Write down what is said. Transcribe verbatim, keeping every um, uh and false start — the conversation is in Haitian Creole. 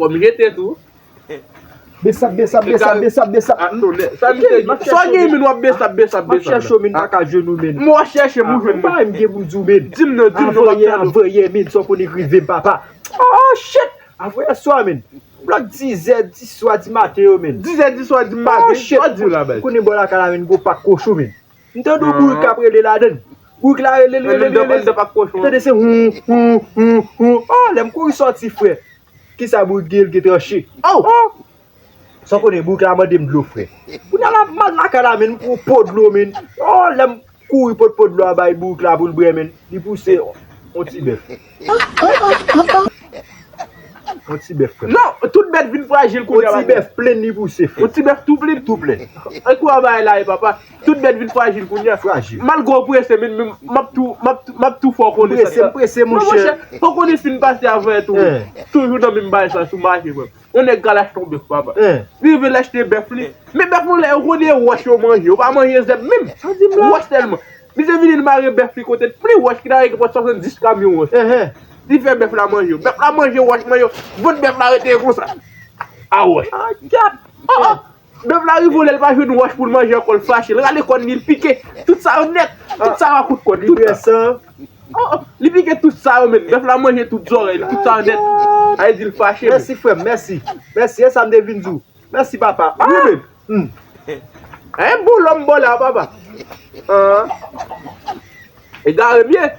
Fò m jete tou. Besap, besap, besap, besap, besap. Ah, non, men, sa misye, sa w gen, men w ap besap, besap, M ap besap. Chèche w, men m pa ka jwenn ou, men. Mwen w ap chèche m, ou jwenn Mwen pa mwen. Menm gen pou di w, men. Di m non, di m non, m ap Avanyè, tann ou. Avanyè, men, sa w konnen k rive m, papa. Oh, shit! Avanyè swa, men. Blòk dizè, dis swa, di maten yo, men. Dizè, dis swa, di Oh, maten. shit! Sa w di la, bay? Konnen bò lakay la, men, gwo pak kochon, men. M tande yon bourik k ap rele ladan. Bourik la rele, rele, rele, rele. Tande se hou, hou, hou, hou. Oh, lè m kouri sòti, frè. Kisa bourik gen, l gen tranche. Oh! Sa w konnen, bourik la mande m dlo, frè. Kounye a la, m al lakay la, men, m pran po dlo, men. Oh, lè m kouri pot po dlo a bay bourik la pou l bwè, men. Li pouse yon ti bèf. Yon ti bèf, frè. Non, tout bèt vin frajil kounye a. Yon ti bèf plen li pouse, frè. Yon ti bèf tou plen. Tou plen. An kou a bay la, e papa. Tout bèt vin frajil kounye a. Frajil. Malgre w prese, men, men m ap tou, m ap tou, m ap tou fè w konnen Prese, m prese, monchè. Fò w konnen si n pase avè tou. Toujou nan menm bagay sa sou mache, frè. Yon nèg ka l achte yon bèf, papa. Li rive l achte bèf li. Men bèf nou la, yo konnen wòch yo manje. Yo pa manje zèb menm. Wòch sèlman. Misye vini l mare bèf li kote l pli wòch ki ta gen pòt swasanndis kamyon wòch. Li fè bèf la manje yo. Bèf la manje wòch, manje yo. Vant bèf la rete konsa. A wòch. Oh, oh. Bèf la rive lè l pa jwenn wòch pou l manje ankò, l fache. L rale kòn li, l pike. Tout sa yo nèt. Tout sa yo a kout kòn. Tout sa. Oh, oh. Li pike tout sa yo, men. Bèf la manje tout zòrèy li. Tout sa yo nèt. A di l fache, men. Mèsi, frè m, mèsi. Mèsi, e sa m te vin di w. Mèsi, papa. Wi, men. E bon lòm bò la, papa. Ah. Egare m ye.